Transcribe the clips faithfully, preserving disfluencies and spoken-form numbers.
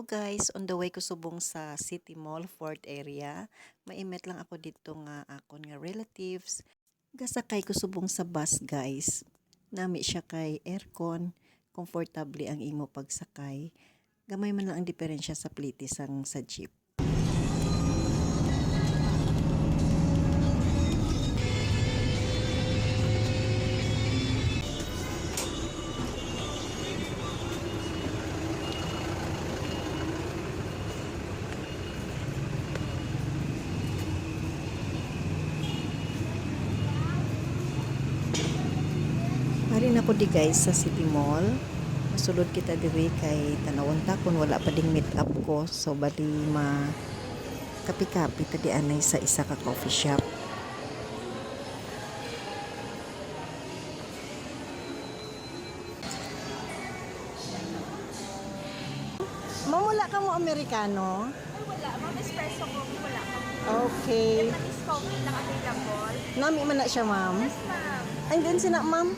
Guys, on the way ko subong sa City Mall, fourth area. May i-meet lang ako dito nga akon nga relatives. Gasakay ko subong sa bus, guys. Nami siya kay aircon, komportable ang imo pagsakay. Gamay man lang ang diferensya sa plete sang sa jeep. Ari na ko di, guys, sa City Mall. Masulod kita diri kay tanawon ta kung wala pa ding meet up ko. So, bali ma kape-kape ta di anay sa isa ka coffee shop. Ma'am, wala ka mo Amerikano? Ay, wala. Ma'am, espresso coffee, wala kami. Okay. Vietnamese coffee lang available. Nami man na siya, ma'am. Yes, ma'am. And then, sina, ma'am?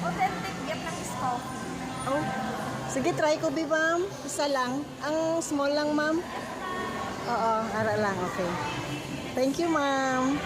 Authentic Vietnamese coffee. Oh. Sige, try ko, bi, ma'am. Isa lang. Ang small lang, ma'am. Oo, ara lang. Okay. Thank you, ma'am.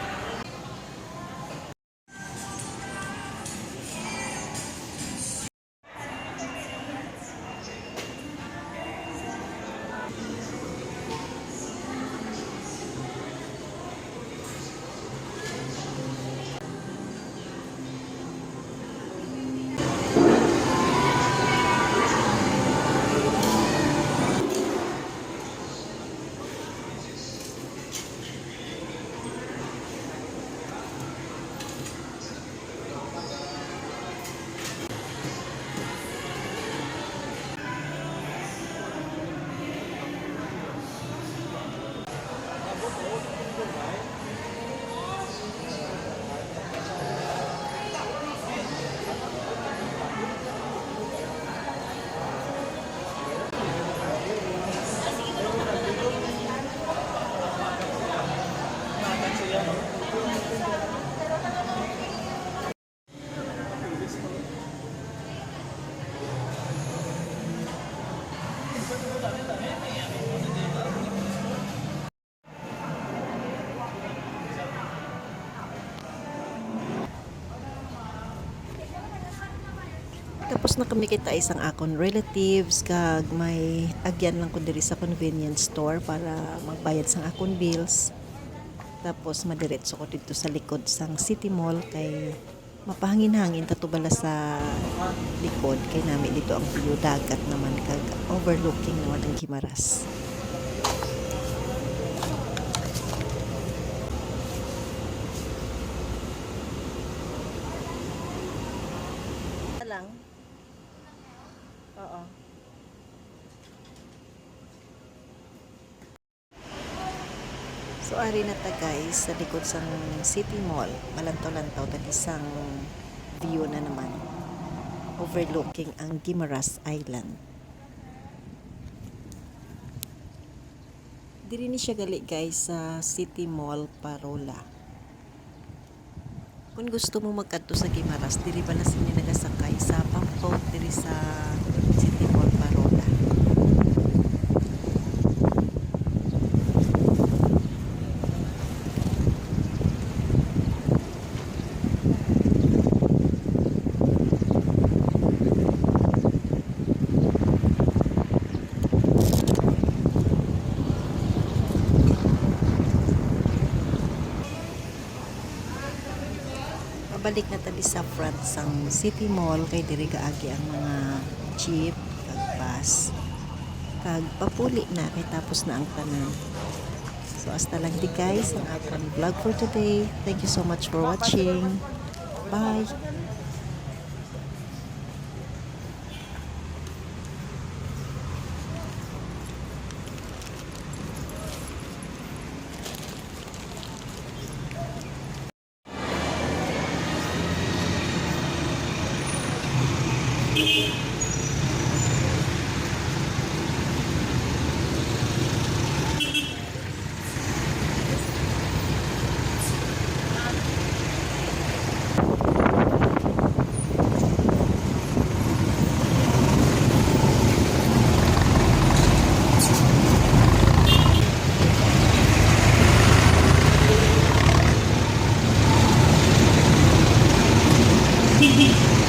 Tapos na kami kita isang akon relatives, kag may agyan lang ko diri sa convenience store para magbayad sang akon bills. Tapos madiretso ko dito sa likod sang City Mall kay mapahangin-hangin ta to bala sa likod, kay nami dito ang view, dagat naman, kag overlooking naman ang Guimaras. Lang. Oo. So, ari na ta, guys, sa likod sang City Mall. Malantaw-lantaw ta di sang view na naman, overlooking ang Guimaras Island. Diri ni siya gali, guys, sa City Mall Parola. Kung gusto mo magkadto sa Guimaras, diri bala sini nagasakay sa pump boat diri sa City Mall Parola. Pabalik na ta di sa front sang City Mall, kay diri gaagi ang mga jeep kag bus. Kag papuli na kay tapos na ang tanan. So, hasta lang di, guys, ang akon vlog for today. Thank you so much for watching. Bye! Hindi.